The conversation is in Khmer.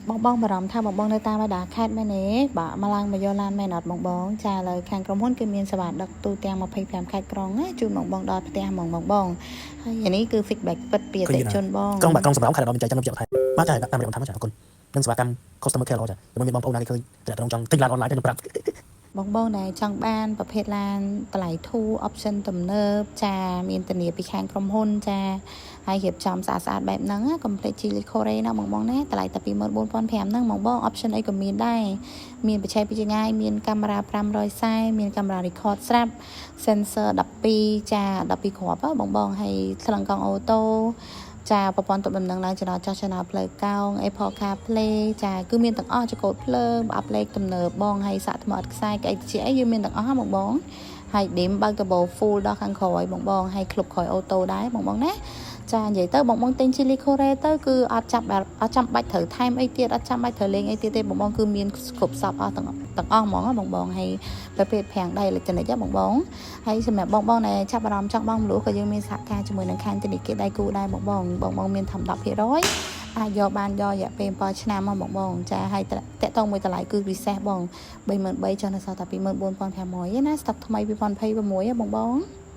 បងបងបារម្ភថាបងបងនៅតាមបណ្ដាខេត្តមែនទេបាទមកឡើងមកយកឡានមែនអត់បងបងចាឥឡូវខាងក្រុមហ៊ុនគឺមានសេវាដឹកទូទាំង25ខេត្តក្រុងណាជូនបងបងដល់ផ្ទះហ្មងបងបងហើយអានេះគឺ feedback ពិតពីអតិថិជនបង ក្រុងបាទក្រុងសំរោងខេត្តឧត្តរមានជ័យចាំខ្ញុំជិះថែបាទចាដាក់តាមរយៈបន្ថែមចាអរគុណនិងសេវាកម្ម customer care ល្អចាជាមួយមានបងប្អូនណាគេឃើញតែត្រង់ចង់ទិញឡានអនឡាញទៅខ្ញុំប្រាប់ បងបងដែលចង់បានប្រភេទឡានតម្លៃធូរ option ទំនើបចាមានធានាពីខាងក្រុមហ៊ុនចាហើយរៀបចំស្អាតស្អាតបែបហ្នឹងណាកុំភ្លេច Geely Coolray ណាបងបងណាតម្លៃតែ24,500ហ្នឹងបងបង option អីក៏មានដែរមានបច្ចេកវិទ្យាមានកាមេរ៉ា540មានកាមេរ៉ា record ស្រាប់ sensor 12ចា12គ្រាប់ហ៎បងបងហើយថ្លឹងកង់ auto ចាប្រព័ន្ធទប់លំនឹងឡើងចរចោះចណោផ្លូវកោង Apple CarPlay ចាគឺមានទាំងអស់ចកោតភ្លើងប្រអប់លេខទំនើបបងហើយសាកថ្មឥតខ្សែក្អីជាអីយើងមានទាំងអស់ហ៎បងបងហើយ dim បើកដប full ដល់ខាងក្រោយបងបងហើយក្លុបក្រោយ auto ដែរបងបងណាចានិយាយទៅបងបងទិញ Geely Coolray ទៅគឺអត់ចាប់អត់ចាំបាច់ត្រូវថែមអីទៀតអត់ចាំបាច់ត្រូវលេងអីទៀតទេបងបងគឺមានគ្រប់សពអស់ទាំងទាំងអស់ហ្មងបងបងហើយប្រភេទហ្វ្រាំងដៃអេឡិចត្រូនិកបងបងហើយសម្រាប់បងបងដែលចាប់អារម្មណ៍ចង់បងមលក់ក៏យើងមានសហការជាមួយនឹងខាងធនាគារដៃគូដែរបងបងបងបងមានធំ10%អាចយកបានយករយៈពេល7ឆ្នាំមកបងបងចាហើយតាក់តងមួយតម្លៃគឺពិសេសបង33,000ចុះនៅសល់តែ24,500ឯណាស្តុកថ្មី2026បងបង។